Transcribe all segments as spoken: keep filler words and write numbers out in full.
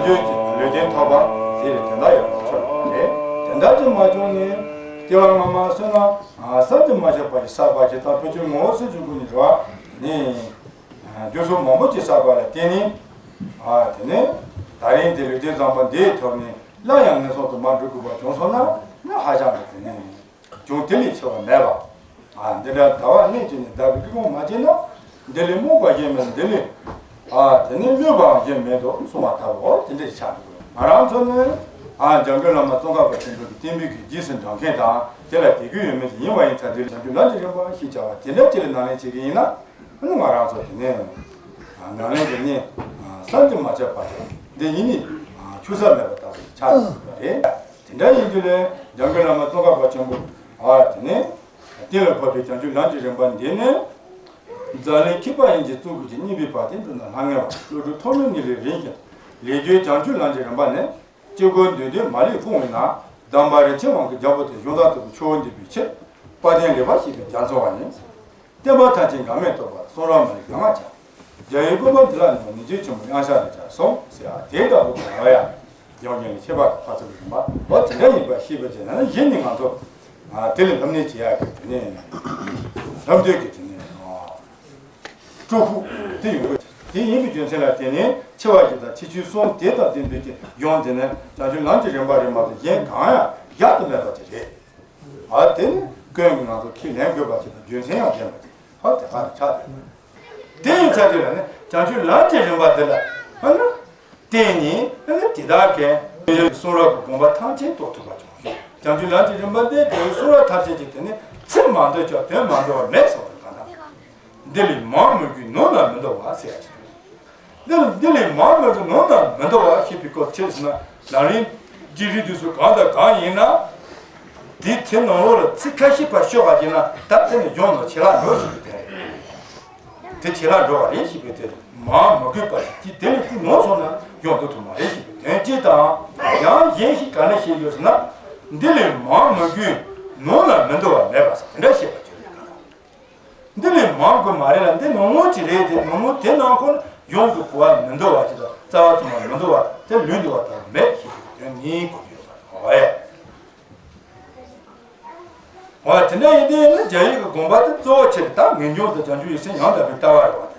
བརྗོད་ཀྱི་ལུས་རྟེན་ཐོབ་པ་དེ་ལས་དོན་དག་ཡོད་པར་ཆོས་ལ་རེད། དེ་འདྲ་ཅིག་མ་བྱུང་ནས་སྐྱེ་བ་སྔ་མ་བསོད་ནམས་བསམ་གྱིས་མ་ཁྱབ་པ་ཞིག་བསགས་པ་ཞིག་དང་ཕལ་ཆེར་ངོ་བོ་སུ་བྱུང་དགོས་ནས་རེད་བ། ནི། རྒྱུ་ཚོགས་མང་པོ་ཅིག་བསགས་པ་ལ་བརྟེན་ནས། ཨ་དེ་ནས་ད་རིང་དེ་ལུས་རྟེན་བཟང་པོ་འདིའི་ཐོག་ནས་སླར་ཡང་ངན་སོང་དུ་མ་འགྲོ་དགོས་པ་བྱུང་སོང་ན་ནི་ཧ་ཅང་གི་དེ་ནས་བྱུང་དེ་ལས་ཆེ་བ་མེད་པ། ཨ་འདི་འདྲ་ཟླ་བ་གནས་བཅས་ནས་བདག་གི་སྒྲིབ་སྦྱོང་མ་བྱས་ན། འདི་ལས་རྨོངས་པ་གཞན་མེད་འདི་ལས། ཨ་དེ་ནས་གནོད་པའང་གཞན་མེད་དོ་གསུངས་པ་ལྟ་བུའོ། དེ་འདྲ་ཆགས་འདུག་ང་རང་ཚོ་ནི། ཨ་འཇམ་མགོན་བླ་མ་ཙོང་ཁ་པ་ཆེན་པོ་གི་བསྟན་པའི་གི་རྗེས་སུ་འབྲང་མཁན་དང་དེ་ལ་དད་གུས་ཡོད་མཁན་ཞིག་ཡིན་པ་ཡིན་ཙང་དེ་ལ་བྱང་ཆུབ་ལམ་གྱི་རིམ་པ་ཞེས་བྱ་བ་དེ་འདྲ་ཅིག་ལ་ནང་ལེན་བྱེད་ཀྱི་ཡིན་ན། ཨ་ནི་ང་རང་ཚོ་དེ་ནས་ནང་ལན་དེ་ནི་བསམ་གྱིས་མ་ཁྱབ་པ་དང་འདི་ཡིན་ནི་ཆུད་ཟ་མེད་པ་ལྟ་བུ་ཆགས་ཡོད་པ་རེད། དེ་འདྲ་ཡིན་དུས་ལས་འཇམ་མགོན་བླ་མ་ཙོང་ཁ་པ་ཆེན་པོ་ཨ་དེ་ནས་གཏན་ལ་ཕབ་པའི་བྱང་ཆུབ་ལམ་གྱི་རིམ་པ་འདི་ནི་འཛམ་གླིང་མཁས་པ་ཡན་ཆད་གཙུག་གི་ཅིག་སྙིང་པོའི་བར་དེ་འདི་ན་ལྷང་ངེ་བ་བློ་གྲོས་ཐོག་མའི་ནི་ལས་རིང་ཞིང་ལས་རྒྱུའི་བྱང་ཆུབ་ལམ་གྱི་རིམ་པ་ནི། སྤྱི་སྒོ་འདུས་སྡེ་མ་ལུས་སྤོང་བས་ན། གདམས་པ་རིན་ཆེན་དབང་གི་རྒྱལ་པོ་དེ་གཞུང་དང་དུ་ཆོས་འདུས་པའི་ཕྱིར། དཔལ་ལྡན་ལེགས་པར་བཤད་པའི་རྒྱ་མཚོ་བ་ཡིན། བསྟན་པ་ཐམས་ཅད་འགལ་མེད་རྟོགས་པར་གསུང་རབ་མ་ལུས་གདམས་ངག་ཀྱང་། རྒྱལ་བའི་བཀོད་པ་འདི་ལ་ནི་མི་འཇིགས་ཆེན་པོ་དབྱངས་ཤར་ལས་ཀྱང་གསུངས་ཟེར་ཡ་དེ་འདྲ་བོ་གང་ཡང་ཡང་ཡང་ནི་ཁྱད་པར་དུ་ཕར་ཚུར་གྱི་རིམ་པ་འོ་དེ་འདྲ་ཡིན་པ་ཤེས་པ་བྱས་ན་ནི་གཞི་ནས་ང་ཚོ་དེ་ལས་ལམ་ནས་བྱེད་ཡག་གི་དེ་ནས་ལམ་སྟོན་གྱི་དེ་ནས། སྤྲུལ་སྐུ་དེ་ཡོང་དགོས། དེ་ཡིན་པའི་རྒྱུ་མཚན་ལ་བརྟེན་ནས་ཆེ་བ་བཞི་དང་ཁྱད་ཆོས་གསུམ་དེ་དང་ལྡན་པའི་གི་ཡོན་ཏན་ནི་བྱང་ཆུབ་ལམ་གྱི་རིམ་པ་རེད་མ་གཏོགས་གཞན་གང་ཡང་གཞལ་དུ་མེད་པ་ཅིག་རེད། ཨ་དེ་ནི་ཀུན་གྱིས་ང་ཚོ་ཁས་ལེན་དགོས་པ་ཅིག་དང་རྒྱུ་མཚན་ཡང་ལྡན་པ་ཅིག་ཧ་དེ་ག་ནས་ཆགས་ཏེ། དེ་ཡིན་ཚར་དུས་ལ་ནི་བྱང་ཆུབ་ལམ་གྱི་རིམ་པ་འདི་ལ་ཨ་ནི། བརྟེན་ནས་ཨ་ནི་དེ་དག་གིས་གསུང་རབ་ཀྱི་དགོངས་པ་ཐམས་ཅད་རྟོགས་ཐུབ་པ་བྱུང་ཞིང་། བྱང་ཆུབ་ལམ་གྱི་རིམ་པ་འདི་དེའི་གསུང་རབ་ཐམས་ཅད་ཀྱི་དེ་ནི་ཚིག་མ་འདོད་ཀྱང་དོན་མ་འདོད་པ་མེད་ཟེར་བ་གང་ལྟར། འདི་ལས་མར་མི་འགོས་ནུབ་ན་མི་འདོར་བ་ཟེར་ཡ་ཅིག་འདུག་འདི་ལས་མར་མི་འགོས་ནུབ་ན་མི་འདོར་བ་ཞེས་པའི་སྐོར་ཆེ་ཟེར་ན་ལམ་རིམ་རྒྱས་རིམ་དུས་སུ་གང་དང་གང་ཡིན་ན། དེའི་དེ་ནང་ལོགས་ལ་ཚིག་ཁ་ཤས་ཕར་ཤོད་པ་ཡིན་ན་ད་དེ་ནི་ཡོང་ནོ་ཆེ་ལ་འགྲོ་ཞིག་གི་དེ་རེད། དེ་ཆེ་ལ་འགྲོ་བ་རེད་ཞེས་པའི་དེ་མར་མི་འགོས་པ་ཞིག་གིས་དེ་ལས་ཀུན་ནོར་སོང་ན་ཡོང་འདོད་ཐུབ་མ་རེད་ཞེས་པའི་དོན་གཅིག་དང་། ཡང་གཞན་ཞིག་ག་ནས་བཤད་ཡོད་ཟེར་ན། འདི་ལས་མར་མི་འགོས་ནུབ་ན་མི་འདོར་བ་མེད་པ་ཟེར་དེ་འདྲ་བཤད་པ་བརྗོད་པའི་ཁ་ན། འདི་ལས་མར་འགོས་མ་རེད་ལ་འདི་ནུབ་ནོ་ཅི་རེད་དེ་ནུབ་ནོ་དེ་ནང་ཁོ་ཡོང་གི་གོ་བ་མི་འདོར་བ་ཅིག་དང་རྩ་བ་ཚང་མ་མི་འདོར་བ་དེ་ལུས་འདོར་བ་དང་མེད་ཞེས་པའི་དོན་གཉིས་གོ་རྒྱུ་ཡོད་པ་རེད། འོ་ཡ། འོ་དེ་འདྲ་ཡིན་དུས་ནི་རྒྱ་ཡིག་གི་དགོངས་པ་དེ་གཙོ་བོ་ཆེ་རེད་ད་ངེས་འབྱུང་དང་བྱང་ཆུབ་ཀྱི་སེམས་ཡང་དག་པའི་ལྟ་བ་རེད་བ་དེ་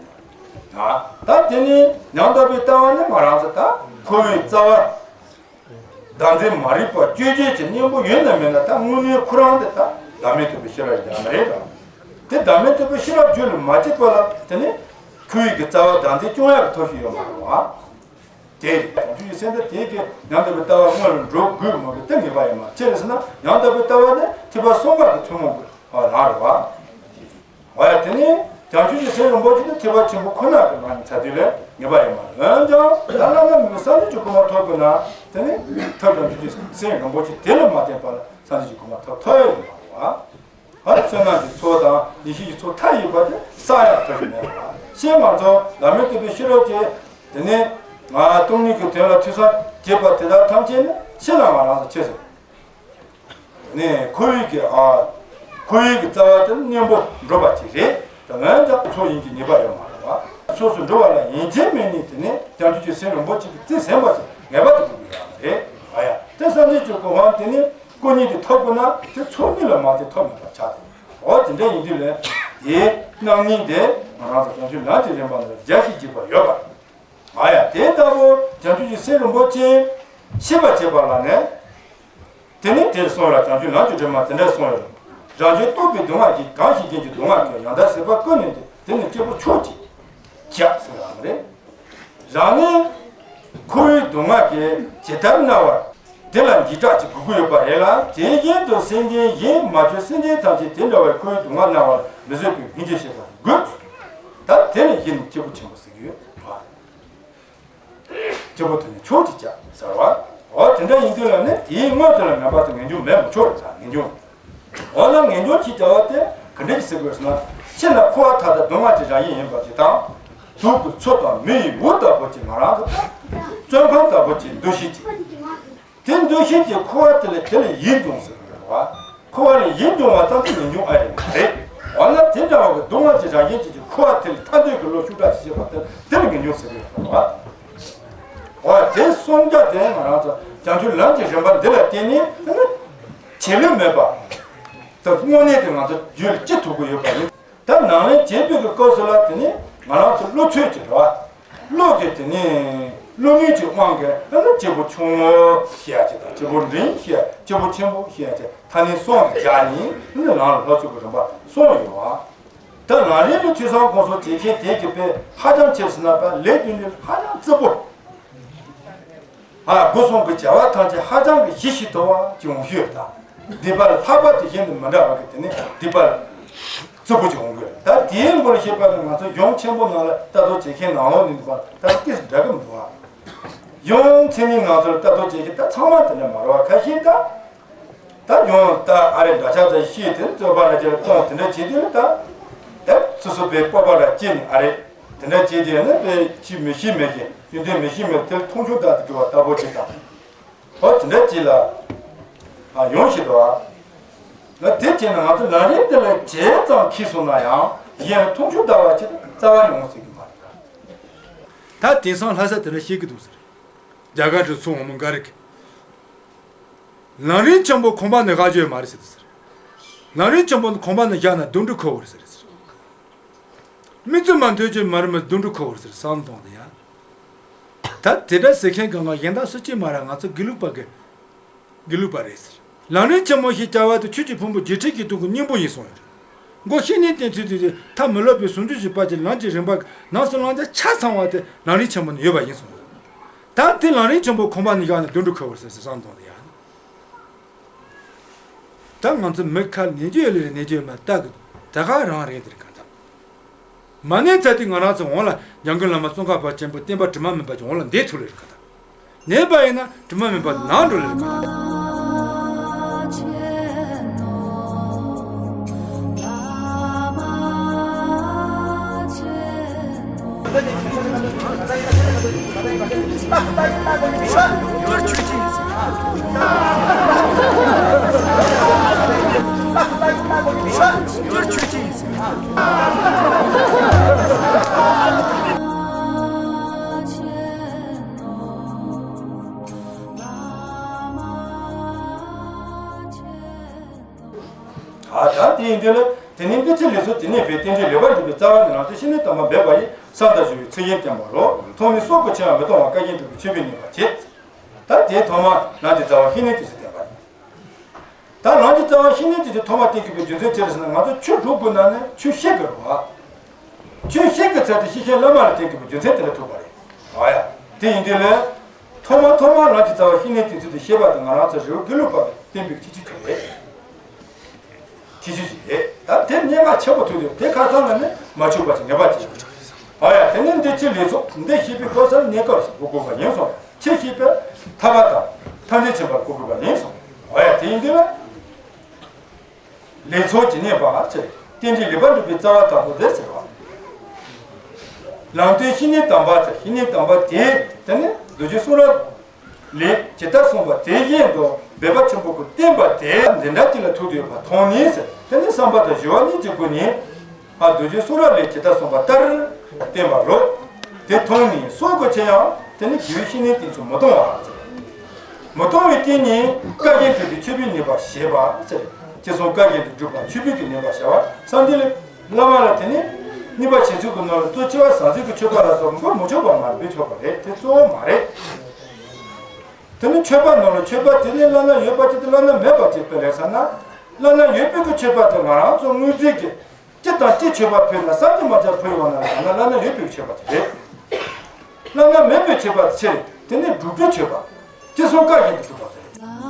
ནི། ད་དེ་ནི་ཡང་དག་པའི་ལྟ་བ་ནི་ང་རང་ཚོ་ད་འཁོར་བའི་རྩ་བ། བདག་འཛིན་མ་རིག་པ་བཅོས་བཅོས་ཀྱི་གཉེན་པོ་ཡོད་ན་མེད་ན་ད་དངོས་གནས་ཁོ་རང་དེ་ད་བདག་མེད་རྟོགས་པའི་ཤེས་རབ་ཞིག་ད་མ་རེད་ད། དེ་བདག་མེད་རྟོགས་པའི་ཤེས་རབ་རྒྱུད་ལ་མ་སྐྱེས་པ་ལ་དེ་ནི་འཁོར་བའི་གི་རྩ་བ་བདག་འཛིན་སྐྱོང་ཡག་གི་ཐབས་ཤེས་ཡོད་མ་རེད་བ། དེ་བྱང་ཆུབ་ཀྱི་སེམས་དེ་དེ་གི་ཡང་དག་པའི་ལྟ་བ་དངོས་ལ་འགྲོ་དགོས་མ་དགོས་དེ་ངེས་པ་ཡོད་མ་རེད། ཅི་རེད་ཟེར་ན་ཡང་དག་པའི་ལྟ་བ་ནི་ཐེག་པ་གསུམ་ཀ་གི་ཐུན་མོང་གི་ལམ་རེད་བ། འོ་ཡ་དེ་ནས་བྱང་ཆུབ་ཀྱི་སེམས་རིན་པོ་ཆེ་ནི་ཐེག་པ་ཆེན་པོ་ཁོ་ན་གི་ནང་ནས་ཚར་དུས་ལས་ངེས་པ་ཡོད་མ་རེད། འོན་ཀྱང་ད་བླ་ན་མེད་པའི་སངས་རྒྱས་ཀྱི་གོ་འཕང་ཐོབ་དགོས་ན་དེ་ནི་ཐབས་བྱང་ཆུབ་ཀྱི་སེམས་རིན་པོ་ཆེ་དེ་ལ་མ་བརྟེན་པ་ལ་སངས་རྒྱས་ཀྱི་གོ་འཕང་ཐོབ་ཐུབ་ཡ་ཡོད་མ་རེད་བ། ཨ་བསོད་ནམས་ཀྱི་ཚོགས་དང་ཡེ་ཤེས་ཀྱི་ཚོགས་མཐའ་ཡས་པ་དེ་བསགས་ཡག་ཐབས་ཤེས་མེད་པ། ཤེས་མ་ཚོགས་བདག་མེད་རྟོགས་པའི་ཤེས་རབ་ཀྱིས་དེ་ནས་ང་སྟོང་ཉིད་ཀྱི་དོན་ལ་ཐོས་བསམ་བྱེད་པ་དེ་དག་ཐམས་ཅད་ནི་ཤེས་ན་ང་རང་ཚོ་ཆེ་ཟེར། ནས་འཁོར་བའི་གི་ཨ། འཁོར་བའི་གི་རྩ་བ་དེ་གཉེན་པོ་འགྲོ་བ་ཅིག་རེད། ད་འོན་ཀྱང་ཚོགས་ཡིན་གྱི་ཉེས་པ་ཡོད་མ་རེད་བ། ཕྱོགས་སུ་འགྲོ་བ་ལ་ཡིན་གཅིག་མིན་གཉིས་དེ་ནས་བྱང་ཆུབ་ཀྱི་སེམས་རིན་པོ་ཆེ་གི་རྩིས་ཟིན་པ་ཅིག་ངེས་པར་དུ་དགོས་ཀྱི་ཡོད་རེད། ཨ་ཡ། དེ་སངས་རྒྱས་ཀྱི་གོ་འཕང་དེ་ནི་སྐུ་ཉིད་དེ་ཐོབ་དགོས་ན་དེ་ཚོགས་གཉིས་ལ་མ་བརྟེན་ཐོབ་མེད་པ་ཆགས་ཏེ། འོ་དེ་འདྲ་ཡིན་དུས་ལས་དེའི་རྣམ་སྨིན་དེ་ང་རང་ཚོ་བྱང་ཆུབ་ལམ་གྱི་རིམ་པ་ལ་རྒྱས་ཤིང་རྒྱས་པ་ཡོད་པ་རེད། ཨ་ཡ། དེ་ལྟ་བུ་བྱང་ཆུབ་ཀྱི་སེམས་རིན་པོ་ཆེ་ཤེས་པར་བྱེད་པ་ལ་ནི། དེ་ནི་དེར་གསུངས་ལ་བྱང་ཆུབ་ལམ་གྱི་སྒྲོན་མ་དེ་འདྲ་གསུངས་ཡོད། རང་རྒྱུད་རྟོག་པའི་སྡུག་བསྔལ་གྱིས་གང་ཞིག་རྒྱུན་གྱི་སྡུག་བསྔལ་ཀུན་ཡང་དག་ཟད་པ་ཀུན་ནས་དེ་ནི་སྐྱེས་བུ་མཆོག་ཅེས་བྱ་ཟེར་བ་རེད། རང་ནི་འཁོར་བའི་སྡུག་བསྔལ་གྱིས་ཇི་ལྟར་མནར་བར་དེ་ལ་འཇིགས་སྐྲག་ཅིག་དགོས་ཀྱི་ཡོད་པ་རེད་ལ་དེ་བཞིན་དུ་སེམས་ཅན་གཞན་མ་བྱོན་སེམས་ཅན་ཐམས་ཅད་དེ་འདྲ་བའི་འཁོར་བའི་སྡུག་བསྔལ་མནར་བར་མི་བཟོད་པའི་སྙིང་རྗེ་བསྐྱེད་པ་དགོས། ད་དེ་ནི་གཞི་ནས་སྐྱེས་བུ་ཆེན་པོ་ཟེར་གྱི་ཡོད་པ། སྐྱེས་བུ་དེ་ནི་མཆོག་ཅེས་བྱ་ཟེར་བ། འོ་དེ་འདྲ་ཡིན་དུས་ལ་ནི་དེའི་དངོས་དེ་ལ་ངེས་པར་དུ་ངེས་འབྱུང་མེད་པ་མཆོག་རེད་ད་ངེས་འབྱུང་། འོ་ན་ངེས་འབྱུང་ཅེས་བྱ་བ་དེ་ག་འདྲ་ཞིག་ཟེར་དགོས་ཟེར་ན། ཕྱི་ན་འཁོར་བ་མཐའ་དག་སྡུག་བསྔལ་གྱི་རང་བཞིན་ཡིན་པ་ཅིག་དང་། དུག་གི་མཚོ་དང་མེ་ཡི་འོབས་ལྟ་བུ་ཅིག་ང་རང་ཚོ་བཙོན་ཁང་ལྟ་བུ་ཅིག་འདུ་ཤེས་ཅིག་དེ་འདུ་ཤེས་ཀྱི་འཁོར་བ་དེ་ལས་དེ་ལས་ཡིད་འབྱུང་ཟེར་གྱི་རེད་བ། འཁོར་བ་ལས་ཡིད་འབྱུང་བ་ཙམ་དུ་ངེས་འབྱུང་ཨ་རེད་མ་རེད། འོ་ན་དེ་འདྲ་བ་གི་སྡུག་བསྔལ་གྱི་རང་བཞིན་ཅན་གྱི་འཁོར་བ་དེ་ལས་ཐར་འདོད་ཀྱི་བློ་ཤུགས་དྲག་ཅིག་བྱེད་པ་དེ་དེ་ལ་ངེས་འབྱུང་ཟེར་གྱི་རེད་བ། འོ་དེ་གསུམ་ སྐྱབས་དེ་ང་རང་ཚོ་བྱང་ཆུབ་ལམ་གྱི་རིམ་པ་འདི་ལ་བརྟེན་ནས་བྱེད་ལས་མེད་པ་དང་དངོས་གནས་དེ་ང་ཚོ་རྒྱུད་ལ་སྐྱེ་ཐུབ་ཀྱི་ཡོད་པ་ཡིན། ད་ནང་ལན་བྱེད་པའི་གི་སྐབས་སུ་ལ་དེ་ནས་ང་རང་ཚོ་བློ་ཚོད་ཀྱི་རེད་བ། བློ་གི་དེ་ནས་བློ་མོས་ཀྱི་དབང་གིས་ཨ་ནི་སྐྱེས་བུ་ཆུང་ངུ་ཞེས་ཡ་ཅིག་དང་སྐྱེས་བུ་འབྲིང་ཞེས་སྐྱེས་བུ་ཆེན་པོ་ཞེས་ཡ་ཅིག་ཐ་སྙད་གསུམ་དུ་སྦྱར་ནས་ཨ་ནི་རང་ལ་སློབ་གསོ་གི་རིམ་པ་གསུངས་ཡོད་བ། ད་ནང་ལན་ལ་ཐོས་བསམ་སྒོམ་གསུམ་བྱེད་མཁན་དེ་གི་དཔེ་ཧ་ཅང་ཆེ་ཟེར་ན་ད་ལས་དེ་འདྲ་ཧ་ཅང་རྩུབ་པོ། ཨ་སྒོ་གསུམ་གྱི་བྱ་བ་ཐམས་ཅད་ཧ་ཅང་གི་ཞི་ཞིང་དུལ་བ་ཅིག་འོང་ཤོས་དང་སྡིག་པ་ལྷག་པ་དེ་བཞིན་དུ་མི་འདྲ་བ་གི་དེ་ནི་སྡིག་པ་རྩུབ་པོ་ཅིག་འོང་དགོས། ད་དེའི་སྒོ་ནས་བཤད་པ་ནི་ང་ཚོ་གཞུང་ཆེན་པོ་ནང་ལ་ལྟ་རྟོག་བྱེད་མཁན་ནང་ལོགས་ནས་འདུག་པ་ད་ཏིས་འདྲ་གི་མི་འདུག་ཨ། གཞུང་ཚན་རིག་ནང་ཚོ་ལ་ལྟ་རྟོག་བྱེད་མཁན་ད་ཚང་མ་དེ་འདྲ་མ་རེད་བ། ཁ་ཤས་ད་ད་ཡང་ད་ཨ་རེ་འདྲ་ཆགས་ཚ་ཤེས་དེ་རྩོད་པ་ལ་ཅིག་ལ་གཏོང་དེ་འདྲ་བྱེད་དུས་ད་ད་སོ་སོ་པའི་སྤོབས་པ་ལ་སྐྱེས་ནས་ཨ་རེ་དེ་འདྲ་བྱེད་དེ་ནི་པའི་ཆི་མི་ཤེས་མེད་ཀྱི་རྒྱུ་མཚན་མི་ཤེས་མེད་དེ་ལ་མཐོང་ཆུང་ད་དེ་འགྲོ་བ་ལྟ་བུ་ཅིག་དང་། ཨོ་དེ་འདྲ་ཅིག་ལ་ཨ་ཡོང་ཤེས་འདུག་ཨ། ང་དེ་བྱས་ན་ང་ཚོ་ལམ་རིམ་དེ་ལ་བྱས་ཙང་འཁྱེར་སོང་ན་ཡང་གཞན་ལ་མཐོང་ཆུང་ལྟ་བ་ཅིག་རྩ་བ་ནས་འོང་སྲིད་ཀྱི་མ་རེད་ད། ད་དེང་སང་ལྷ་ས་དེ་འདྲ་བཤད་ཀྱི་འདུག་ཟེར། རྒྱ་གར་དུ་ཚོང་འོང་མོ་འགའ་རེ་གི། ལམ་རིམ་ཆེན་པོ་ཁང་པ་ནས་བཞག་རྒྱུ་ཡོད་མ་རེད་ཟེར་ཟེར། ལམ་རིམ་ཆེན་པོ་ཁང་པ་ནས་བཞག་ན་དུད་འགྲོ་ཁོ་བོར་ཟེར་ཟེར། མི་ཚོ་མ་འདོད་རྒྱུ་མ་རེད་མི་དུད་འགྲོ་ཁོ་བོར་ཟེར་བསམ་བཏང་དེ་ཡ། ད་དེ་འདྲ་ཟེར་མཁན་གང་ག་གཞན་དག་སུ་གཅིག་མ་རེད། ང་ཚོ་དགེ་ལུགས་པ་གི་དགེ་ལུགས་པ་རེད་ཟེར། ལམ་རིམ་ཆེན་མོ་ཞེས་བྱ་བ་དེ་ཆོས་ཀྱི་ཕུང་པོ་བརྒྱད་ཁྲི་གི་སྟེང་གི་སྙིང་པོ་ཡིན་གསུངས་ཡོད་རེད། མགོ་བཤེས་གཉེན་བསྟེན་ཚུལ་དེ་ཐ་མི་ལོག་པའི་ཟུང་འཇུག་གི་དཔལ་གྱི་ལམ་གྱི་རིམ་པ་ནང་སུ་ལམ་རྒྱ་ཆ་ཚང་བ་དེ་ལམ་རིམ་ཆེན་མོ་ནས་ཡོད་པ་ཡིན་གསུངས་ཡོད་རེད། ད་དེ་ལམ་རིམ་ཆེན་པོ་ཁང་པ་ནས་བཞག་ནས་དུད་འགྲོ་ཁོ་བོར་ཟེར་ཟེར་བསམ་བཏང་དེ་ཡ། ད་ང་ཚོ་མི་ཁ་ལ་ནད་རྒྱུ་ཡོད་ལེ་རེད། ནད་རྒྱུ་ཡོད་མ་ད་གི་ད་ག་རང་རེད་འདིར་ག་ད། མ་ནས་ཚ་དུས་ང་རང་ཚོ་འོང་ལ་འཇམ་མགོན་བླ་མ་ཙོང་ཁ་པ་ཆེན་པོ་བསྟན་པ་དྲི་མ་མེད་པ་ཅིག་འོང་ལ་འདས་ཐུབ་ལེ་རེད་ག་ད། ནད་པ་ཡིན་ན་དྲི་མ་མེད་པ་ནང་འགྲོ་ལེ་རེད་ག་ད། ད་ད་དེ་ཡིན་དུས་ལ་དེ་ནས་འདི་ཕྱི་ལས་ཚོགས་དེ་ནས་བས་རྟེན་འབྲེལ་ལེགས་པར་འགྲུབ་པའི་རྩ་བ་ནས་ནང་དུ་བཤེས་གཉེན་དམ་པ་འབད་པ་ཡིས་བསམ་དང་ཞུ་བའི་ཚིག་ཡན་བསྟན་པ་རོ། ཐོག་མའི་སྲོག་གི་ཕྱིར་ཡང་མི་གཏོང་བར་བཀའ་བཞིན་སྒྲུབ་པའི་མཆོད་པའི་ནུས་པ་བྱེད། ད་དེའི་ཐོག་མ་ལམ་གྱི་རྩ་བ་བཤེས་གཉེན་དེ་ཚོ་བསྟན་པ་རེད། ད་ལམ་གྱི་རྩ་བ་བཤེས་གཉེན་དེ་ཚོ་ཐོག་མ་བསྟེན་དགོས་པའི་རྒྱུ་མཚན་ཅི་རེད་ཟེར་ན་ང་ཚོ་ཆོས་སྒྲུབ་དགོས་ན་ནི་ཆོས་ཤེས་དགོས་རེད་བ། ཆོས་ཤེས་དགོས་ཚར་དུས་ཤེས་བྱའི་བླ་མ་ལ་བསྟེན་དགོས་པའི་རྒྱུ་མཚན་དེ་ལ་ཐུག་པ་རེད། ཨ་ཡ། དེ་ཡིན་དུས་ལ། ཐོག་མ་ཐོག་མ་ལམ་གྱི་རྩ་བ་བཤེས་གཉེན་དེ་ཚོ་དེ་ཤེས་པ་དང་ང་རང་ཚོ་རི་བོ་དགེ་ལུགས་པ་བསྟེན་པའི་ཁྱད་ཆོས་ཅིག་རེད། ཁྱད་ཆོས་ཅིག་རེད། ད་དེ་གནད་འགག་ཆེན་པོ་ཐུག་དུས་དེ་ཁ་སང་ལ་ནི་མ་ཆོག་པ་ཅིག་ངེས་པ་ཅིག་ཨ་ཡ་དེ་ནི་འདི་ཕྱི་ལས་ཚོགས་འདི་ཤེས་པའི་སྐབས་སུ་གནས་སྐབས་ཤིག་གོ་དགོས་པ་ཡིན་སོང་། ཕྱི་ཤེས་པའི་ཐར་པ་དང་ཐམས་ཅད་མཁྱེན་པར་གོ་དགོས་པ་ཡིན་སོང་། ཨ་ཡ་དེ་ཡིན་དུས་ལ། ལས་ཚོགས་ཀྱི་གནས་པ་ཟེར། རྟེན་འབྲེལ་ལེགས་པར་འགྲུབ་པའི་རྩ་བ་དང་པོ་དེ་ཟེར་བ། ལམ་སྟོན་བཤེས་གཉེན་དམ་པ་ཟེར། བཤེས་གཉེན་དམ་པ་དེ་དེ་ནི་རྡོ་རྗེ་གསུང་རབ་ལས་ཇི་ལྟར་གསུངས་པ་དེ་བཞིན་དུ་འབད་པ་ཆེན་པོ་གི་བསྟན་པ་དེ་འདི་འདྲ་ཅིག་ལ་ཐུག་དུས་པ་མཐོང་ནས་ཟེར། དེ་ནི་བསམ་པ་དང་ཞི་བ་གཉིས་ཀྱི་སྒོ་ནས་ཨ་རྡོ་རྗེ་གསུང་རབ་ལས་ཇི་ལྟར་གསུངས་པ་ལྟར་བསྟན་པ་རོ། དེ་མཐོང་ནས་སྲོག་གི་ཕྱིར་ཡང་དེ་ནི་དགེ་བའི་བཤེས་གཉེན་དེ་ཚོ་མི་གཏོང་བ་ཟེར། མི་གཏོང་བའི་རྟེན་ནི་བཀའ་བཞིན་སྒྲུབ་པའི་མཆོད་པའི་ནུས་པ་ཞེས་པ་ཟེར། ཅེས་གསུངས། བཀའ་བཞིན་དུ་སྒྲུབ་པ་མཆོད་པའི་གི་ནུས་པ་ཞེས་པ་སངས་རྒྱས་ལས་བླ་མ་ལ་དེ་ནི་གཉིས་པ་བྱེད་ཚུལ་གྱི་ནང་ལ་གཙོ་ཆེ་བ་ཟང་ཟིང་གི་མཆོད་པ་ལ་སོགས་མགོ་མི་ཆོད་པ་མ་འབུལ་ཆོག་པ་རེད། དེ་གཙོ་བོ་མ་རེད། དེ་ནི་མཆོད་པ་ནང་ལ་མཆོད་པ་དེ་ནི་བླ་ན་ཡོད་པ་ཅིག་དང་བླ་ན་མེད་པ་ཅིག་དཔེ་ལེགས་ཟེར་ན། བླ་ན་ཡོད་པའི་གི་མཆོད་པ་དེ་ང་རང་ཚོ་དངོས་རྫས་ཀྱི་ཅི་དང་ཅི་མཆོད་པ་ཕུལ་ན་བསམ་གྱིས་མི་ཁྱབ་ཕུལ་ཡོང་ན་ལ་ཡང་ན་བླ་ན་ཡོད་པའི་མཆོད་པ་དེ་རེད། བླ་ན་མེད་པའི་མཆོད་པ་དེ་ཆེ་རེད། དེ་ནི་སྒྲུབ་པའི་མཆོད་པ། ཅི་གསུང་བཀའ་བཞིན་དུ་སྒྲུབ་པ་དེ་རེད།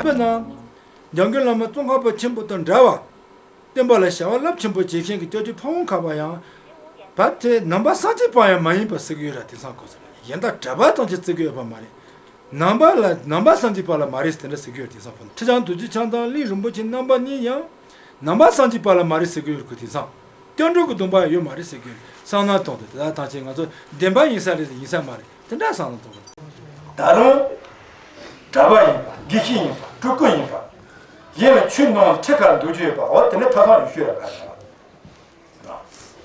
དཔེར་ན། འཇམ་མགོན་བླ་མ་ཙོང་ཁ་པ་ཆེན་པོ་དང་འདྲ་བ། བསྟན་པ་ལ་བྱ་བ་རླབས་ཆེན་པོ་བྱེད་མཁན་གྱི་སྐྱབས་རྗེ་ཕ་བོང་ཁ་པ་ཡང་། བ་དེ་ནང་པ་སངས་རྒྱས་པ་ཡང་མ་ཡིན་པ་ཟེར་གྱི་ཡོད་ར། དེང་སང་གོ་ས་ལ་གཞན་དག་གྲྭ་པ་ཐམས་ཅད་བརྩི་གི་ཡོད་པ་མ་རེད། ནང་པ་ལ་ནང་པ་སངས་རྒྱས་པ་ལ་མ་རེད་དེ་འདྲ་ཟེར་གྱི་ཡོད། དེང་སང་ཕོ་ཁྲི་བྱང་རྡོ་རྗེ་འཆང་དང་གླིང་རིན་པོ་ཆེ་རྣམ་པ་གཉིས་ཡང་ནང་པ་སངས་རྒྱས་པ་ལ་མ་རེད་ཟེར་གྱི་ཡོད་རེད་གོ། དེང་སང་སྐྱབས་འགྲོ་གི་སྡོམ་པ་ཡོད་མ་རེད་ཟེར་གྱི་ཡོད་རེད། བསམ་བློ་གཏོང་དུས་དེ་དག་ཐམས་ཅད་ང་ཚོ་བདེན་པ་ཡིན་ས་རེད་ཡིན་ས་མ་རེད་དེ་འདྲ་བསམ་བློ་གཏོང་དགོས། ད་རུང་གྲྭ་པ་ཡིན་པ་དགེ་བཤེས་ཡིན་པ་སྤྲུལ་སྐུ་ཡིན་པ། གཞན་ལ་ཆོས་གནང་ཁྲི་ཁར་འདུག་རྒྱུ་ཡོད་པ། འོ་དེ་ནི་ཐབས་སང་ཡོད་ཤོས་ལ་ག་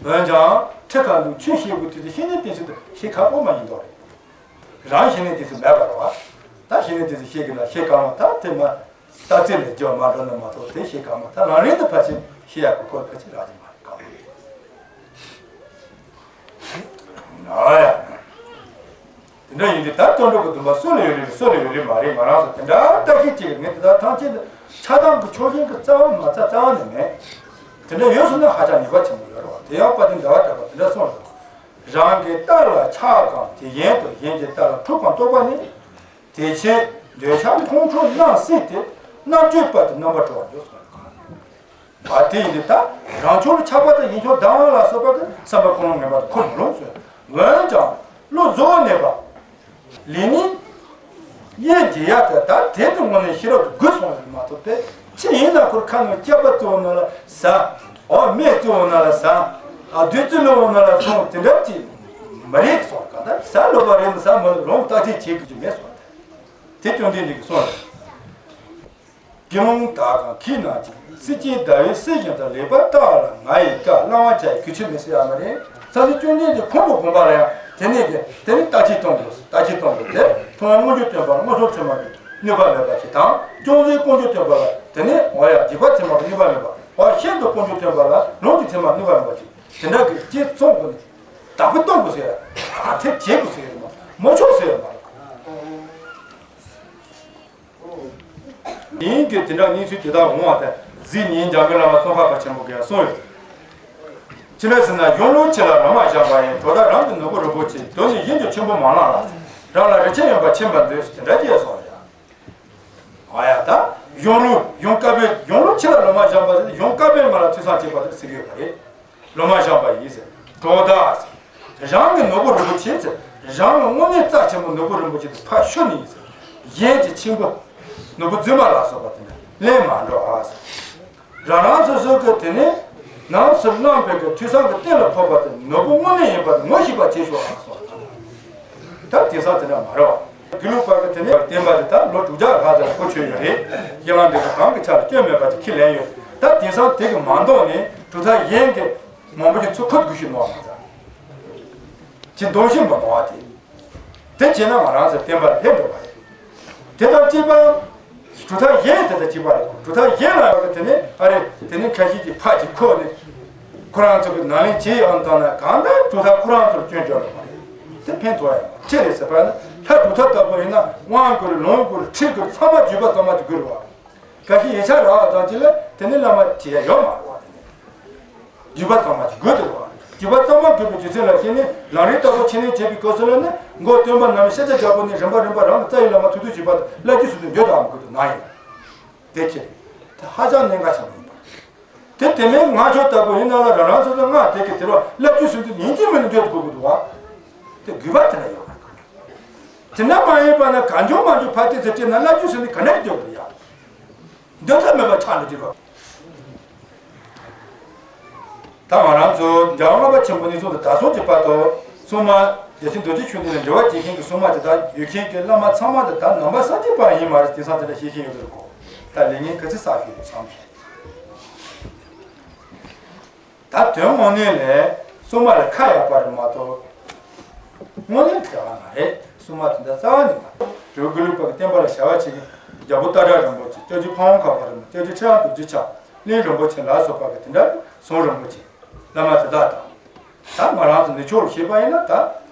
རེ་ཡོད། འོན་ཀྱང་ཁྲི་ཁར་འདུག་ཆོས་བཤད་དགོས་དུས་དེ་ཤེས་ནས་བསྟན་ཚུལ་དུ་ཤེས་ཁག་པོ་མ་ཡིན་མདོག་རེད། རང་ཤེས་ནས་བསྟན་ཚུལ་མེད་པ་རེད་བ། ད་ཤེས་ནས་བསྟན་ཚུལ་ཤེས་དགོས་ན་ཤེས་གང་བ་ད་དེ་མ་རྟགས་ཚིག་ལས་སྦྱོར་མ་འགྲོ་ན་མ་གཏོགས་དེ་ཤེས་གང་བ་ད་རང་རེད་དུ་ཕལ་ཆེར་ཤེས་ཡག་གི་སྐོར་ཕལ་ཆེར་རག་གི་མ་རེད་གང་། ཨ་ཡ། དེ་འདྲ་ཡིན་དུས་ད་སྟོན་གྲོགས་ཀྱི་སྡོམ་པ་སྲོལ་ལ་ཡོད་རེད་སྲོལ་ལ་ཡོད་རེད་མ་རེད། ང་རང་ཚོ་དེ་འདྲ་ལྟ་ཤེས་ཅིག་ངས་དེ་དག་ཐམས་ཅད་དུ་ཆགས་སྡང་གི་ཕྱོགས་ཞེན་གྱི་རྩ་བ་མ་རྩ་རྩ་བ་ནས་མེད། དེ་འདྲ་ཡོད་སོང་ན་ཧ་ཅང་ཉེས་པ་ཆེན་པོ་ཡོད་རེད་བ། དེ་ཡང་དཔལ་ལྡན་ཟླ་བ་གྲགས་པ་དེ་འདྲ་གསུངས་རེད། རང་གི་རྟགས་ལ་ཆགས་གང་དེ་བཞིན་དུ་གཞན་གྱི་རྟགས་ལ་འཁྲུལ་གང་རྟོག་པ་ནི། དེ་ཕྱིར་འདོད་ཆགས་ཁོང་ཁྲོ་རྣམས་སྲིད་དེ་རྣམ་དཔྱོད་པ་དེ་རྣམ་པར་གྲོལ་བར་འགྱུར་གསུངས་རེད། ཨ་དེ་ཡིན་དུས་ད་རང་ཕྱོགས་ལ་ཆགས་པ་དང་གཞན་ཕྱོགས་སྡང་བ་ལ་སོགས་པ་དེ་བསམ་པ་ཁོ་རང་ངན་པ་དེ་འཁོར་མི་རུང་ཟེར། འོན་ཀྱང་བློ་བཟོ་བ་མེད་པ། ལས་ནི་གཡེང་བགྱིད་ཡ་དེ་ད་དེ་དུ་དངོས་གནས་ཤེས་རབ་ཏུ་རྒུད་སོང་བ་མ་གཏོགས་པས་ཅི་ཡིན་ན་ཁོར་ཁ་ནས་སྐྱག་པ་བཙོ་བ་ན་ལ་ཟ། འོ་སྨན་བཙོ་བ་ན་ལ་ཟ། ཨ་བདུད་རྩི་བླུགས་བ་ན་ལ་སོང་དེ་འདྲ་ཅི་མ་རེད་སོང་ག་ད་ཟ་ལོ་བ་རེད་མི་ཟ་མ་ལོ་རང་ལྟ་ཅི་བྱེད་དགོས་ཀྱི་མེད་སོང་། དེ་སྐྱོན་ལྡན་འདི་གི་གསུང་རེད། དགེ་སློང་དག་གམ་ཁྱིས་ན་ཅིག་སྲིད་ཀྱི་ཟླ་བའི་སྲིད་བཞིན་དུ་ལེགས་པར་བལྟ་བ་ལ་ང་ཡི་བཀའ་བླང་བ་བྱ་ཡི་གུས་ཕྱིར་མི་སྲིད་ཨ་མ་རེད། ས་སྲིད་སྐྱོན་ལྡན་གྱི་ཁོང་གི་དགོངས་པ་ལ་ཡང་དེ་ནས་ཀྱི་དེ་ནི་ལྟ་ཅི་གཏོང་དགོས་ལྟ་ཅི་གཏོང་དགོས་ཏེ་མཐོང་བ་མངོན་གྱུར་སྟོན་པ་ལ་མངོན་སུམ་ཚད་མ་གི་ནུས་པ་མེད་པ་ཅིག་དང་སྐྱོང་ཚུལ་ཀུན་གྱུར་སྟོན་པ་ལ་དེ་ནི་འོ་ཡ་སྡིག་པ་ཚད་མ་གི་ནུས་པ་མེད་པ་འོ་ཤིན་ཏུ་ཀུན་གྱུར་སྟོན་པ་ལ་ལུང་གི་ཚད་མ་ནུས་པ་མེད་པ་ཅིག་དེ་འདྲ་གི་ཅི་གསུང་དགོས་ནི་བདག་པོ་གཏོང་དགོས་ཟེར་ཡ་ཨ་ཐེ་བྱེད་དགོས་ཟེར་ཡ་མ་མོ་ཆོག་ཟེར་ཡ་མ་རེད། ཡིན་གྱི་དེ་འདྲ་གནས་ཚུལ་དེ་དག་འོང་བ་དང་གཟིགས་ཉིན་འཇམ་མགོན་བླ་མ་ཙོང་ཁ་པ་ཆེན་པོ་གིས་གསུངས་ཡོད། ཅི་འདྲ་ཟེར་ན་གཞུང་ལུགས་ཕྱི་ལ་ལོ་མ་བཞག་པ་ཡིན། གྲོགས་དག་རང་གི་ནོར་བུ་རིན་པོ་ཆེ། དོན་ནི་གཞན་གྱི་ཆེན་པོ་མ་བླངས་ལ། རང་ལ་རིན་ཆེན་ཡོད་པ་ཕྱིན་པར་མཛོད་ཟེར་དེ་འདྲ་སྐྱེས་སོང་ཡ། ཨ་ཡ་ད་གཞུང་ལུགས་གཞུང་བཀའ་པོད་གཞུང་ལུགས་ཕྱི་ལ་ལོ་མ་བཞག་པ་ཟེར་གཞུང་བཀའ་པོད་ང་ལ་ཐོས་བསམ་བྱེད་པ་དེར་ཟེར་གྱི་ཡོད་པ་རེད། ལོ་མ་བཞག་པ་ཡིན་ཟེར། གྲོགས་དག་ཟེར། རང་གི་ནོར་བུ་རིན་པོ་ཆེ་ཟེར། རང་ལ་དངོས་གནས་རྩ་ཆེན་པོ་ནོར་བུ་རིན་པོ་ཆེ་དེ་ཕར་ཤོར་ནི་ཡིན་ཟེར། གཞན་གྱི་ཆེན་པོ་ནོར་བུ་རྫུན་མ་ལ་སོགས་པ་དེ་འདྲ་ལེན་མ་འགྲོ་ཨ་ཟེར། རང་རང་སོ་སོ་གི་དེ་ནས་ནང་སུ་བླངས་པའི་གི་ཐོས་བསམ་གི་གཏན་ལ་ཕབ་པ་དེ་ནོར་བུ་དངོས་གནས་ཡིན་པ་དེ་ངོ་ཤེས་པ་བྱེད་ཤོག་ཨ་གསུངས་པ་དང་། ད་དེང་སང་དེ་འདྲ་མ་རེད་བ། དགེ་ལུགས་པ་གི་དེ་ནས་བསྟན་པ་དེ་ད་ལོ་དྲུག་བརྒྱ་ལྷག་ཙམ་གོ་ཆོད་ཡོད་རེད། ཡན་ལག་འདི་ཚོ་གང་གི་ཆ་ལ་སྐྱོན་མེད་པ་ཅིག་ཁས་ལེན་ཡོད། ད་དེང་སང་དེ་གི་མ་འདོགས་ནས་གྲུབ་མཐའ་གཞན་གྱི་མང་པོ་ཅིག་ཚུར་ཁུར་དགོས་ཤེས་ནོར་བ་མ་ཚར། ཅི་འདོགས་ཤེས་མ་ནོར་བ་དེ། དེ་བྱས་ན་ང་རང་ཚོ་བསྟན་པ་ལ་ལྷད་འགྲོ་བ་རེད། དེ་དང་གཅིག་པ། གྲུབ་མཐའ་གཞན་དེ་དང་གཅིག་པ་རེད། གྲུབ་མཐའ་གཞན་ལ་ཡོད་པ་དེ་ནི་ཨ་རེ་དེ་ནི་ཁ་ཤས་ཀྱིས་ཕར་ཅིག་ཁུར་ནས། ཁོ་རང་ཚོ་གི་ནང་ལེན་བྱེད་ཡོང་དང་ན་གང་ལྟར་གྲུབ་མཐའ་ཁོ་རང་ཚོར་སྐྱོན་བརྗོད་འགྲོ་བ་རེད། དེ་ཕན་ཐོགས་ཡ་ཅི་རེད་ཟེར་བ་ན་ལྷ་གྲུབ་མཐའ་ལྟ་བུ་ཡིན་ན་དབང་དགོས་རེད། ལུང་དགོས་རེད། ཁྲིད་དགོས་རེད། ཚང་མ་བརྒྱུད་པ་གཙང་མ་ཅིག་དགོས་རེད་བ། གལ་སྲིད་ཡིག་ཆ་རག་ཙམ་ཅིག་ལ་དེ་ནི་བླ་མ་བྱེད་ཡ་ཡོད་མ་རེད་བ། དེ་ནི་བརྒྱུད་པ་གཙང་མ་ཅིག་དགོས་འདུག་བ། བརྒྱུད་པ་གཙང་མ་དགོས་པའི་རྒྱུ་མཚན་ལ་བརྟེན་ནས་ལམ་རིམ་ལྟ་བུ་འཆད་ཉན་བྱེད་པའི་སྐབས་སུ་ལ་ནི་མགོ་སྟོན་པ་རྣམས་ཤེས་བྱ་རྒྱལ་པོ་ནས་རིམ་པ་རིམ་པ་རང་གི་རྩ་བའི་བླ་མ་ཐུགས་རྗེ་ཆེ་བ་དང་བླ་བརྒྱུད་ཟེར་དུ་འདོད་དང་མི་དགོས་དུ་ན་ཡིན། དེ་ཁྱེད་དེ་ཧ་ཅང་གནད་འགག་ཆེན་པོ་ཡིན་པ། དེ་དེ་མིན་ང་ཚོ་ལྟ་བུ་ཡིན་ན་ལ་རང་རང་སོ་སོ་སྔགས་དེ་གི་དེ་རུ་བླ་བརྒྱུད་ཟེར་དུ་ཉིན་གཅིག་མིན་ནས་འདོད་དགོས་ཀྱི་འདུག་བ། དེ་དགོས་པ་དེ་ན་ཡོད་པ་རེད། དེ་འདྲ་མ་ཡིན་པ་ན་གང་བྱུང་མང་བྱུང་ཕར་དེ་ཚེ་སྤྲད་ན་བླ་བརྒྱུད་ཟེར་ནས་ག་ནས་འདོད་དགོས་ཡ། འདོད་ས་མེད་པ་ཆགས་འགྲོ་གི་རེད། ད་ང་རང་ཚོ་རྒྱལ་བ་ལྔ་པ་ཆེན་པོ་ནས་བཟུང་སྟེ་ད་སོང་གི་བར་དུ་སྲུང་མ་བདེ་ཆེན་རྡོ་རྗེ་ཆོས་འདི་ལ་འབྲེལ་བ་བྱེད་མཁན་གྱི་སྲུང་མ་དེ་དག་ཡོད་མཁན་གྱི་བླ་མ་ཚང་མ་དེ་དག་ནང་པ་སངས་རྒྱས་པ་ཡིན་མ་རེད། དེང་སང་དེ་འདྲ་ཤེས་བཞིན་ཡོད་དུ་གོ། ད་ལས་ངན་ག་ཚོད་བསགས་ཤིག་རེད་བསམ་གྱི། ད་དོན་དངོས་གནས་ལས་སྲུང་མ་ལ་ཁ་ཡག་པ་རེད་མ་གཏོགས། དངོས་གནས་དགེ་བ་མ་རེད། སྲུང་མ་དེ་འདྲ་རྩ་བ་ནས་མ་རེད། རི་བོ་དགེ་ལུགས་པ་གི་བསྟན་པ་ལ་བྱ་བ་བྱེད་མཁན་རྒྱལ་པོ་སྟག་བྲག་རིན་པོ་ཆེ། སྐྱབས་རྗེ་ཕ་བོང་ཁ་པ་རིན་པོ་ཆེ། སྐྱབས་རྗེ་ཁྲི་བྱང་རྡོ་རྗེ་འཆང་། གླིང་རིན་པོ་ཆེ་ལ་སོགས་པ་གི་དེ་འདྲ་ཟུང་རིན་པོ་ཆེ། བླ་མ་དེ་དག་དང་། ད་ང་རང་ཚོ་ནུབ་ཕྱོགས་ལ་བཤད་པ་ཡིན་ན་ད།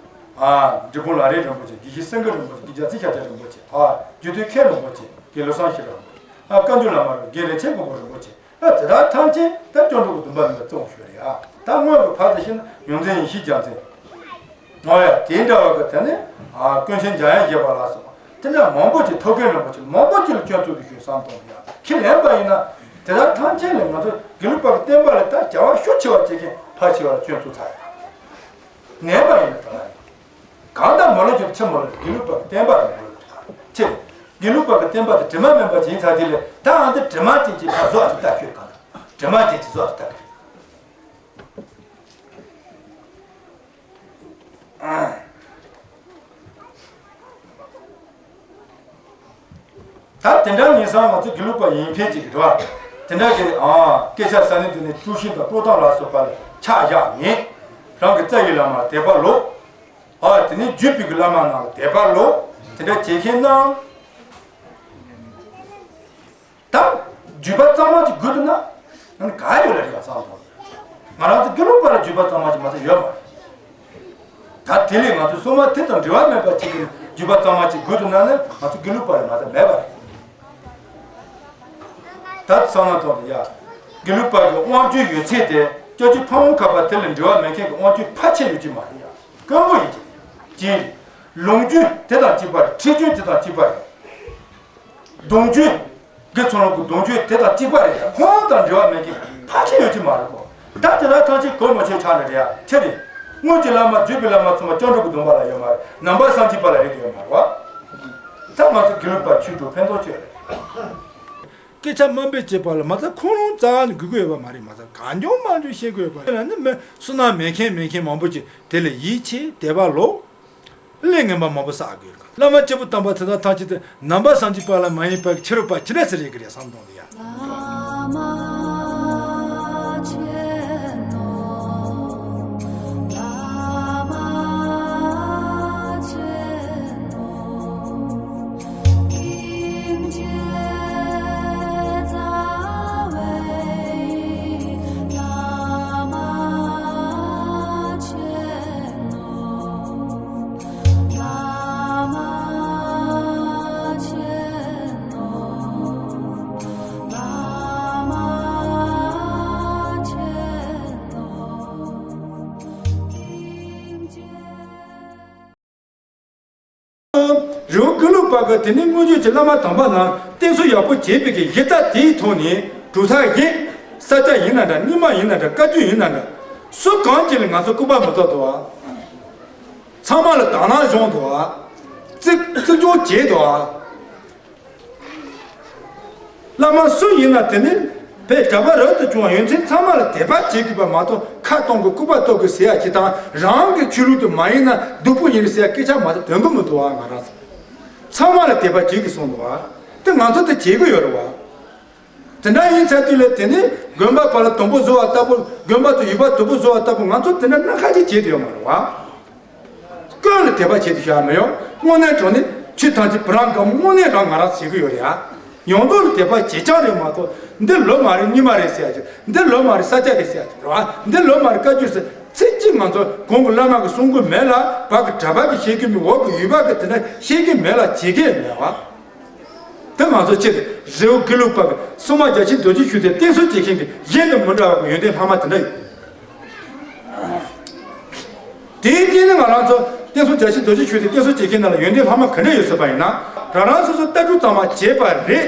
ཨ། འབྲས་སྤུངས་ལམ་རིམ་རིན་པོ་ཆེ། དགེ་བཤེས་སེང་གེ་རིན་པོ་ཆེ། དགེ་རྒྱལ་རྩེ་ཤཱཀྱ་རིན་པོ་ཆེ། ཨ། རྒྱུད་སྟོད་མཁན་རིན་པོ་ཆེ། དགེ་བློ་བཟང་ཤེས་རབ་རིན་པོ་ཆེ། ཨ། བཀའ་འགྱུར་བླ་མ་རིན་པོ་ཆེ། རྒན་རིན་ཆེན་མགོན་པོ་རིན་པོ་ཆེ། ཨ། དེ་དག་ཐམས་ཅད་ད་སྐྱབས་འགྲོ་གི་སྡོམ་པ་མེད་པར་བཙོང་ཞོར་རེད་ཨ། ད་སྔོན་གྱི་ཕར་ཚུར་བཤད་ན་ཡོངས་འཛིན་ཡེ་ཤེས་རྒྱལ་མཚན། ཨོ་ཡ། དེ་འདྲ་བ་གི་དེ་ནས་ཨ། ཀུན་མཁྱེན་འཇམ་དབྱངས་བཞད་པ་ལ་སོགས་པ་དེ་འདྲ་མང་པོ་ཅིག་ཐུབ་མཁས་རིན་པོ་ཆེ་མང་པོ་ཅིག་ལ་སྐྱོན་བཙུགས་ཏེ་ཞུས་བསམ་གཏོང་གི་ཡ། ཁས་ལེན་པ་ཡིན་ན་དེ་དག་ཐམས་ཅད་ལས་ང་ཚོ་དགེ་ལུགས་པ་གི་བསྟན་པ་ལ་ད་བྱ་བ་ཤུགས་ཆེ་བ་བྱེད་མཁན་ཕལ་ཆེ་བ་ལ་སྐྱོན་བཙུགས་ཚར་ཡ། ངན་པ་ཡིན་ན་ད་ལ་རེད། གང་ལྟར་མ་ལུས་ཀྱི་ཕྱི་མ་ལ་དགེ་ལུགས་པ་གི་བསྟན་པ་དང་མ་ལུས་པ་ཆེ། དགེ་ལུགས་པ་གི་བསྟན་པ་དེ་དྲི་མ་མེད་པ་ཅིག་ཡིན་ཚར་དེ་ལས་ད་ཨང་དེ་དྲི་མ་ཅན་གྱི་ཕར་བཟོ་ཨ་ཚོ་ལྟ་ཤོད་གང་ལྟར་དྲི་མ་ཅན་གྱི་བཟོ་ཨ་ཚོ་ལྟ་གི་རེད། ད་དེ་འདྲ་ཡིན་ཙང་ང་ཚོ་དགེ་ལུགས་པ་ཡིན་མཁན་ཅིག་རེད་བ། དེ་འདྲ་གི་ཨ་སྐད་ཆ་ཟ་ནས་འདུག་ནས་དཀྲུག་ཤིང་དང་དཀྲོག་གཏམ་ལ་སོགས་པ་ལ་ཆ་བཞག་མེད། རང་གི་རྩ་བའི་བླ་མ་དད་པ་ལོག་ཨ་དེ་ནས་བརྒྱུད་པའི་གི་བླ་མ་རྣམས་ལ་དད་པ་ལོག་དེ་འདྲ་བྱེད་མཁན་རྣམས། ད་བརྒྱུད་པ་གཙང་མ་ཅིག་དགོས་འདུག་ན། ཨ་ནི་ག་ཡོད་ལ་རེད་ཡ་བསམ་སོང་། ང་རང་ཚོ་དགེ་ལུགས་པ་ལ་བརྒྱུད་པ་གཙང་མ་ཅིག་མ་གཏོགས་ཡོད་མ་རེད། ད་དེ་ལས་ང་ཚོ་སྲུང་མ་དེ་དང་འབྲེལ་བ་མེད་པ་ཅིག་གིས་བརྒྱུད་པ་གཙང་མ་ཅིག་དགོས་འདུག་ན་ནི་ང་ཚོ་དགེ་ལུགས་པ་ལ་མ་གཏོགས་མེད་པ་རེད། ད་བསམ་བློ་གཏོང་དང་ཡ། དགེ་ལུགས་པ་གི་དབང་ཆོས་ཡོད་ཚད་དེ་སྐྱབས་རྗེ་ཕ་བོང་ཁ་པ་དེ་ལས་འབྲེལ་བ་མེད་མཁན་གྱི་དབང་ཆོས་ཕལ་ཆེར་ཡོད་ཀྱི་མ་རེད་ཡ། དཀོན་པོ་ཡིན་གྱི་རེད། ལུང་རྒྱུན་དེ་དང་གཅིག་པ་རེད། ཁྲིད་རྒྱུན་དེ་དང་གཅིག་པ་རེད། གདུང་རྒྱུད། དགེ་ཚུལ་སློང་གི་གདུང་རྒྱུད་དེ་དང་གཅིག་པ་རེད། ཁོང་དང་འབྲེལ་བ་མེད་མཁན་ཕལ་ཆེར་ཡོད་ཀྱི་མ་རེད་གོ། ད་དེ་དག་ཐམས་ཅད་གོ་མ་ཆོད་ཆགས་ནི་རེད་ཡ། ཁྱེད་རེད། སྔོན་གྱི་བླ་མ་བརྒྱུད་པའི་བླ་མ་ཚང་མ་སྐྱབས་འགྲོ་གི་སྡོམ་པ་ལ་ཡོད་མ་རེད། ནང་པ་སངས་རྒྱས་པ་ལ་རེད་ཡོད་མ་རེད་བ། ད་ང་ཚོ་དགེ་ལུགས་པ་ཆོས་དྲུག་ཕན་ཐོགས་ཆོད་རེད། སྐད་ཆ་དམའ་འབེབས་བྱེད་པ་ལ་མ་ཚད་ཁོ་རང་རྩ་བ་ནས་དགོས་ཀྱི་ཡོད་པ་མ་རེད། མ་ཚད་གང་བྱུང་མང་བྱུང་བཤད་དགོས་ཡོད་པ་རེད་ལ་ནི་མི་བསོད་ནམས་མེད་མཁན་མེད་མཁན་མང་པོ་ཅིག་དེ་ལ་ཡིད་ཆེས་དད་པ་ལོག་ལས་ངན་པ་མང་པོ་བསགས་དགོས་རེད། བླ་མ་སྐྱེས་བུ་དམ་པ་དེ་དག་ཐམས་ཅད་དེ་ནང་པ་སངས་རྒྱས་པ་ལ་མ་ཡིན་པ་ཕྱི་རོལ་པ་ཅི་འདྲ་ཟེར་ཡོད་ཀྱི་རེད་བསམ་དང་ཡ། རི་བོ་དགེ་ལུགས་པ་གི་དེ་ནས་སྔོན་བརྗོད་ཀྱི་བླ་མ་དམ་པ་རྣམས་བསྟེན་གསོལ་ཡག་པོ་བྱས་པའི་གི་གཞི་རྩ་དེའི་ཐོག་ནས་གྲུབ་མཐའ་བཞི། ས་སྐྱ་ཡིན་ན་འདྲ། རྙིང་མ་ཡིན་ན་འདྲ། བཀའ་བརྒྱུད་ཡིན་ན་འདྲ། སུ་གང་གིས་ལ་ང་ཚོ་སྐུར་པ་མི་བཏབ་འདུག་བ། ཚང་མ་ལ་དག་སྣང་སྦྱོང་འདུག་བ། བརྩི་བརྩི་སྦྱོང་བྱས་འདུག་བ། བླ་མ་སུ་ཡིན་ན་དེ་ནི་བས་གྲྭ་པ་རབ་ཏུ་བྱུང་བ་ཡོད་ཚད་ཚང་མ་ལ་དད་པ་བྱེད་དགོས་པ་མ་གཏོགས་ཁ་གཏོང་དགོས། སྐུར་པ་གཏོང་དགོས་ཟེར་ཡ་ཅིག་དང་། རང་གི་ཆོས་ལུགས་དེ་མ་ཡིན་ན་སྡུག་པོ་ཡིན་ཟེར་ཡ་སྐད་ཆ་མ་གཏོགས་དོན་གི་མི་འདུག་བ། ང་རང་ཚོ་ཚང་མ་ལ་དད་པ་བྱེད་དགོས་གསུངས་འདུག་བ། དེ་ང་ཚོ་དེ་བྱེད་དགོས་ཡོད་རེད་བ། དེ་འདྲ་ཡིན་ཚར་དུས་ལ་དེ་ནི་དགོན་པ་པ་ལ་དུམ་བུ་བཟོ་བ་ལྟ་བུ། དགོན་པ་དུ་ཡུལ་པ་དུམ་བུ་བཟོ་བ་ལྟ་བུ་ང་ཚོ་དེ་འདྲ་སྣ་ཁ་ཅིག་བྱེད་དུ་ཡོད་མ་རེད་བ། ཀུན་ལ་དད་པ་བྱེད་དུ་བྱ་མི་ཡོང་། དངོས་གནས་དྲང་གནས་ཆོས་ཐམས་ཅད་བུ་རང་གམ་དངོས་གནས་རང་ང་རང་བྱེད་ཀྱི་ཡོད་རེད་ཨ། ཡོངས་རྫོགས་ལ་དད་པ་བྱེད་ཀྱང་རེད་མ་གཏོགས་འདི་ལོ་མ་རེད། རྙིང་མ་རེད་ཟེར་ཡ་ཅིག་འདི་ལོ་མ་རེད། ས་སྐྱ་རེད་ཟེར་ཡ་ཅིག་རེད་བ། འདི་ལོ་མ་རེད། བཀའ་བརྒྱུད་ཟེར་ཚིག་གཅིག་ང་ཚོ་གོང་གི་བླ་མ་གི་གསུང་གི་མེད་ལ། བར་གི་གྲྭ་པ་གི་བཤད་ཀྱི་མེད། འོག་གི་ཡུལ་པ་གི་དེ་འདྲ་བཤད་ཀྱི་མེད་ལ། བྱེད་ཀྱི་མེད་བ། དེ་ང་ཚོ་སྤྱིར་རི་བོ་དགེ་ལུགས་པ་གི་སྲུང་མ་རྒྱལ་ཆེན་རྡོ་རྗེ་ཆོས་སྡེ་བསྟེན་གསོལ་བྱེད་མཁན་གྱི་གཞན་དང་མི་འདྲ་བ་གི་ཡོན་ཏན་ལྷག་མ་དེ་འདྲ་ཡོད། དེའི་རྐྱེན་ནི་ང་རང་ཚོ་བསྟེན་གསོལ་རྒྱལ་ཆེན་རྡོ་རྗེ་ཆོས་སྡེ་བསྟེན་གསོལ་བྱེད་མཁན་རྣམས་ལ་ཡོན་ཏན་ལྷག་མ་ག་འདྲ་ཡོད་ཟེར་བ་ཡིན་ན། རང་རང་སོ་སོ་ལྟ་གྲུབ་གཙང་མ་བྱས་པ་རེད།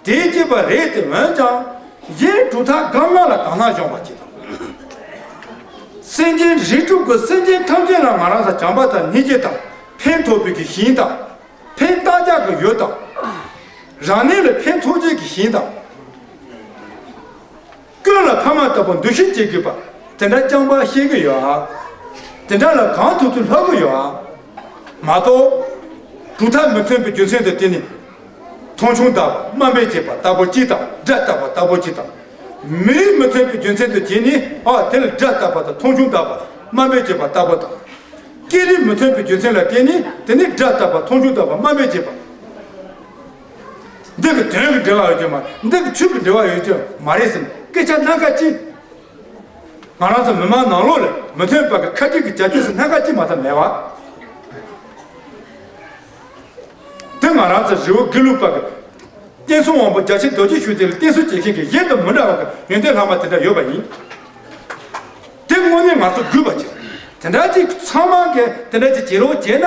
དེའི་སྐྱེས་པ་རེད་དེ། འོན་ཀྱང་གཞན་གྲུབ་མཐའ་སྒང་ལ་དག་སྣང་སྦྱོང་བ་བྱེད་དང་། སེམས་ཅན་རིགས་དྲུག་གི་སེམས་ཅན་ཐམས་ཅད་ལ་ང་རང་ཚོ་བྱམས་པ་དང་སྙིང་རྗེ་དང་ཕན་ཐོགས་པའི་གི་ཞིང་དང་། ཕན་བཏགས་བྱ་གི་ཡུལ་དང་། རང་ཉིད་ལ་ཕན་ཐོགས་བྱེད་ཀྱི་ཞིང་དང་། ཀུན་ལ་ཕ་མ་ལྟ་བུ་འདུ་ཤེས་བྱེད་དགོས་པ་དེ་འདྲ་རྐྱང་པ་ཤེས་ཀྱི་ཡོད་ཨ། དེ་འདྲ་ལ་གང་ཐུབ་ཐུབ་ལྷག་གི་ཡོད་ཨ། མ་གཏོགས་གྲུབ་མཐའ་མི་མཐུན་པའི་རྒྱུ་མཚན་དུ་བརྟེན་ནས་མཐོང་ཆུང་བཏང་བ། དམའ་འབེབས་བྱེད་པ་ལྟ་བུ་གཅིག་དང་། དགྲ་བཏགས་པ་ལྟ་བུ་གཅིག་དང་། མི་རིགས་མི་མཐུན་པའི་རྒྱུ་མཚན་དུ་བྱས་ནས་ཨ་དེ་ལ་དགྲ་བཏགས་པ་དང་མཐོང་ཆུང་བཏང་བ། དམའ་འབེབས་བྱེད་པ་ལྟ་བུ་དང་། སྐད་རིགས་མི་མཐུན་པའི་རྒྱུ་མཚན་ལ་བརྟེན་ནས་དེ་ནི་དགྲ་བཏགས་པ། མཐོང་ཆུང་བཏང་བ། དམའ་འབེབས་བྱེད་པ། འདི་གི་དོན་གྱི་འབྲེལ་བ་ཡོད་ཀྱི་མ། འདི་གི་ཆོས་ཀྱི་འབྲེལ་བ་ཡོད་ཀྱི་མ་རེད་ཟེར་ནས་སྐད་ཆ་སྣ་ཁ་གཅིག་ང་རང་ཚོ་མི་མང་ནང་ལོགས་ལ་མི་མཐུན་པ་གི་ཁ་བྲལ་གྱི་བྱ་སྤྱོད་ཟེར་སྣ་ཁ་གཅིག་མ་གཏོགས་མེད་བ། དེ་ང་རང་ཚོ་རི་བོ་དགེ་ལུགས་པ་གི་བསྟན་སྲུང་དབང་པོ་རྒྱལ་ཆེན་རྡོ་རྗེ་ཤུགས་ལྡན་ལ་བསྟེན་གསོལ་བྱེད་མཁན་གྱི་གཞན་དང་མི་འདྲ་བ་གི་ཡོན་ཏན་ལྷག་མ་དེ་འདྲ་ཡོད་པ་ཡིན། དེ་དངོས་གནས་ང་ཚོ་དགོས་པ་ཅིག་དེ་འདྲ་ཅིག་ཚང་མ་གིས་དེ་འདྲ་ཅིག་བྱེད་རོགས་བྱས་ན།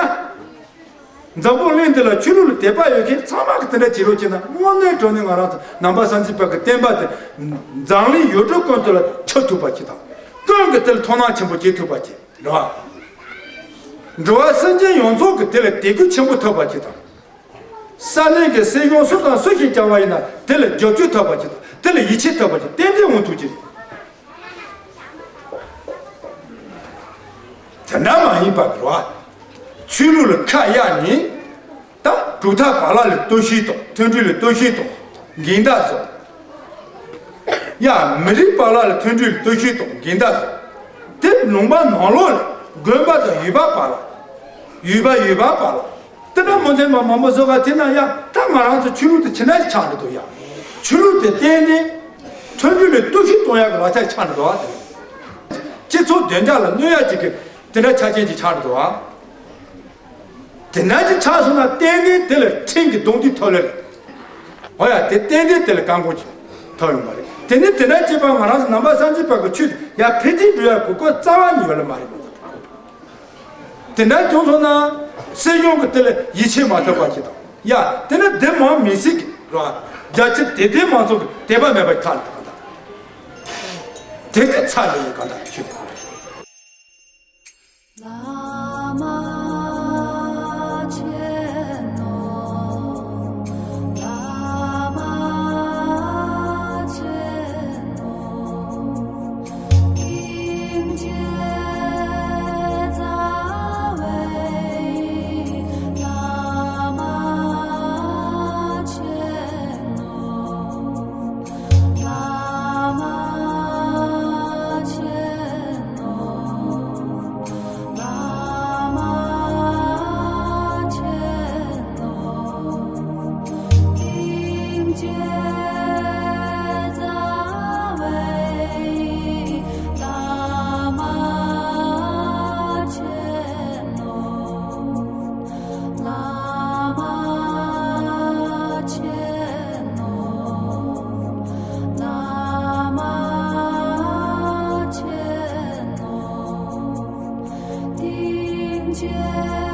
འཛམ་བུ་གླིང་འདི་ལ་ཆོས་ལུགས་ལ་དད་པ་ཡོད་མཁན་ཚང་མ་གིས་དེ་འདྲ་བྱེད་རོགས་བྱས་ན། དངོས་གནས་དྲང་གནས་ང་རང་ཚོ་ནང་པ་སངས་རྒྱས་པ་གི་བསྟན་པ་དེ་འཛམ་གླིང་ཡུལ་གྲུ་ཀུན་ཏུ་ལ་ཁྱབ་ཐུབ་པ་ཅིག་དང་། ཀུན་གྱིས་དེ་ལ་དོ་སྣང་ཆེན་པོ་བྱེད་ཐུབ་པ་ཅིག་འགྲོ་བ། འགྲོ་བ་སེམས་ཅན་ཡོངས་རྫོགས་ཀྱིས་དེ་ལ་དད་གུས་ཆེན་པོ་ཐོབ་པ་ཅིག་དང་། ས་གནས་ཀྱི་སྲིད་གཞུང་སུ་དང་སུ་ཞིག་བསྐྱངས་པ་ཡིན་ན་དེ་ལ་རྒྱབ་སྐྱོར་ཐོབ་པ་ཅིག་དང་། དེ་ལ་ཡིད་ཆེས་ཐོབ་པ་ཅིག་ཏན་ཏན་འོང་ཐུབ་ཀྱི་རེད། དེ་འདྲ་མ་ཡིན་པ་གི་རེད་བ། ཆོས་ལུགས་ལ་ཁ་གཡར་ནས་ད་ གྲུབ་མཐའ་བར་ལ་ལ་གཏོར་བཤིག་དང་མཐུན་སྒྲིལ་ལ་གཏོར་བཤིག་དང་འགལ་ཟླ་བཟོ། ཡ། མི་རིགས་བར་ལ་ལ་མཐུན་སྒྲིལ་ལ་གཏོར་བཤིག་དང་འགལ་ཟླ་བཟོ། དེ་ལུང་པ་ནང་ལོགས་ལ་དགོན་པ་དང་ཡུལ་པ་བར་ལ། ཡུལ་པ་ཡུལ་པ་བར་ལ། དེ་འདྲ་མོ་མཚན་མ་མང་པོ་བཟོ་ག་དེ་ན་ཡ། ད་ང་རང་ཚོ་ཆོས་ལུགས་དེ་ཇི་འདྲ་ཞིག་ཆགས་འགྲོ་འདུག་ཡ། ཆོས་ལུགས་དེ་ཏན་ཏན་མཐུན་སྒྲིལ་ལ་གཏོར་བཤིག་གཏོང་ཡག་གི་ལག་ཆ་ཆགས་འགྲོ་འདུག་བ། དེ་སྤྱི་ཚོགས་བདེ་འཇགས་ལ་གནོད་ཡག་ཅིག་གི་དེ་འདྲ་ཆ་རྐྱེན་ཅིག་ཆགས་འགྲོ་འདུག་བ། དེ་འདྲ་ཅིག་ཆགས་སོང་ན་ཏན་ཏན་དེ་ལ་ཁྲིམས་ཀྱི་རྡུང་རྡེག་ཐོབ་ལེ་རེད། འོ་ཡ། དེ་ཏན་ཏན་དེ་ལ་བཀག་འགོག་ཅིག་ཐོབ་ཡོང་བ་རེད། དེ་ནི་དེ་འདྲ་བྱས་པ་ང་རང་ཚོ་ནང་པ་སངས་རྒྱས་པ་གི་ཆོས་དེ་ཡར་འཕེལ་རྒྱས་འགྲོ་ཡག་གི་གོ་སྐབས་རྩ་བ་ཉིད་ཡོད་ལེ་མ་རེད་མ་གཏོགས། དེ་འདྲ་བྱུང་སོང་ན་སྲིད་གཞུང་གི་དེ་ལ་ཡིད་ཆེས་མ་ཐུབ་པ་ཅིག་དང་། ཡ། དེ་ནི་སྡེ་མང་མི་སེར་གི་ར། རྒྱ་ཆེ་དད་ལྡན་མང་ཚོགས་ཀྱི་དད་པ་མེད་པ་ཁག་ལ་གང་ལྟར། དེ་དེ་ཚ་ལེ་ལེ་གང་ལྟར་ཆོས། བླ་མ་མཆོད་ནོ། བླ་མ་མཆོད་ནོ། སྙིང་རྗེ་རྩ་བའི་བླ་མ་མཆོད་ནོ། བླ་མ་མཆོད་ནོ། བླ་མ་མཆོད་ནོ། སྙིང་རྗེ་རྩ་བའི་བླ་མ་མཆོད་ནོ། བླ་མ་མཆོད་ནོ། བླ་མ་མཆོད་ནོ། སྙིང་རྗེ་